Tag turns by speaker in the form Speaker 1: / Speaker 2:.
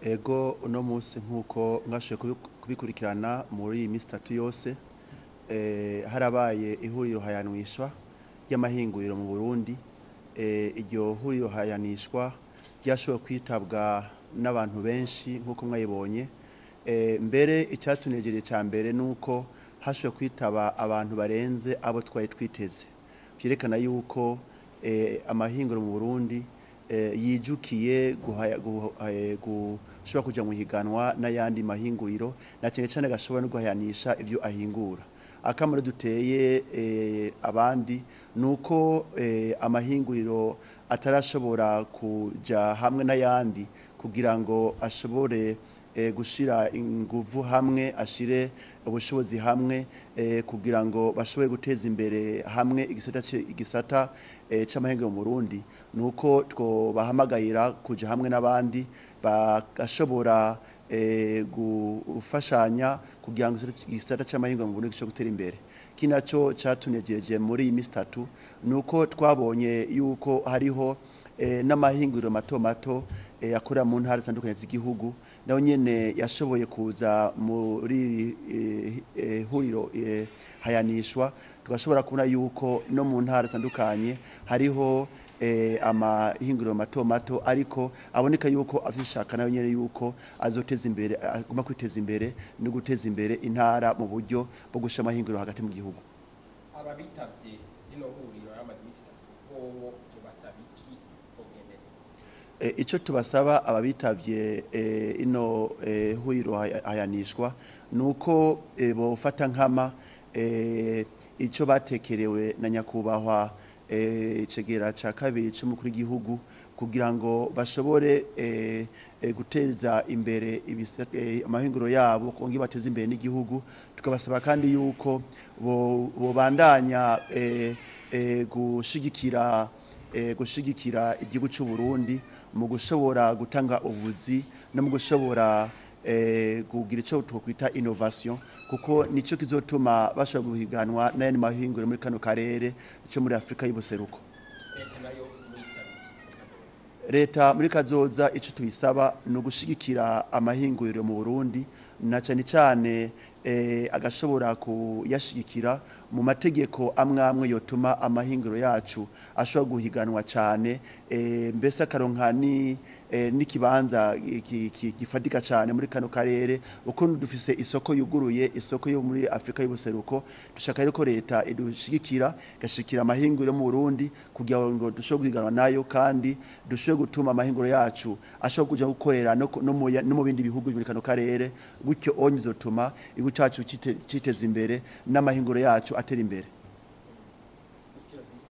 Speaker 1: Ego, uno munsi nk'uko mwashoboye kubikurikirana muri iyi minsi itatu yose, harabaye ihuriro hayanishwa ry'amahinguriro mu Burundi. Iryo huriro hayanishwa ryashoboye kwitabwa n'abantu benshi nk'uko mwayibonye. Mbere icyatunegereye cya mbere ni uko hashoboye kwitaba abantu barenze abo twari twiteze, byerekana yuko amahinguriro mu Burundi yijukiye gushobora kuja mu higanwa n'ayandi mahinguriro, na cyane cyane gashobora no guhayanisha ibyo ahingura. Akamaro duteye abandi nuko amahinguriro atarashobora kuja hamwe n'ayandi kugira ngo ashobore gushira inguvu hamwe, ashire ubushobozi hamwe, kugira ngo bashobore guteza imbere hamwe igisata c'amahinguriro mu Burundi, nuko twobahamagarira kuja hamwe n'abandi bagashobora gufashanya kugira ngo igisata c'amahinguriro mu Burundi gishobore gutera imbere. Ikindi naco catunejereje muri iyi minsi itatu nuko twabonye yuko hariho n'amahinguriro mato mato akorera mu ntara zitandukanye z'igihugu, nayo nyene yashoboye kuza muri huriro hayanishwa, tugashobora kubona yuko no mu ntara zitandukanye hariho amahinguriro mato mato, ariko aboneka yuko afite ishaka nayo nyene yuko azoteza imbere, agomba kwiteza imbere no guteza imbere intara mu buryo bwo gushira amahinguriro hagati mu gihugu.
Speaker 2: Ababitavye rino huriro ramaze iminsi itatu bobo mubasaba iki bogendera?
Speaker 1: Ico tubasaba ababitavye ino huriro hayanishwa nuko bofata nkama ico batekerewe na nyakubahwa icegera ca kabiri c'umukuru w'igihugu, kugira ngo bashobore guteza imbere amahinguriro yabo, kongera bateze imbere n'igihugu. Tukabasaba kandi yuko bobandanya gushigikira igihugu c'u Burundi mu gushobora gutanga ubuzi no mu gushobora kugira ico twokwita innovation, kuko nico kizotuma bashobora guhiganwa n'ayandi mahinguriro muri kano karere cyo muri Afrika y'ubuseruko.
Speaker 2: Leta nayo muyisaba iki muri kazoza?
Speaker 1: Leta muri kazoza ico tuyisaba ni ugushigikira amahinguriro mu Burundi, na cane cane agashobora kuyashigikira mu mategeko amwe amwe yotuma amahinguriro yacu ashobora guhiganwa cane, mbese akaronka n'ikibanza gifatika cane muri kano karere, uko dufise isoko yuguruye, isoko yo muri Afrika y'ubuseruko. Dushaka rero ko leta idushigikira, igashigikira amahinguriro mu Burundi kugira ngo dushobore guhiganwa nayo, kandi dushobore gutuma amahinguriro yacu ashobora kuja gukorera no mu bindi bihugu muri kano karere. Gutyo onye bizotuma igihugu cacu citeza imbere n'amahinguriro yacu atera imbere.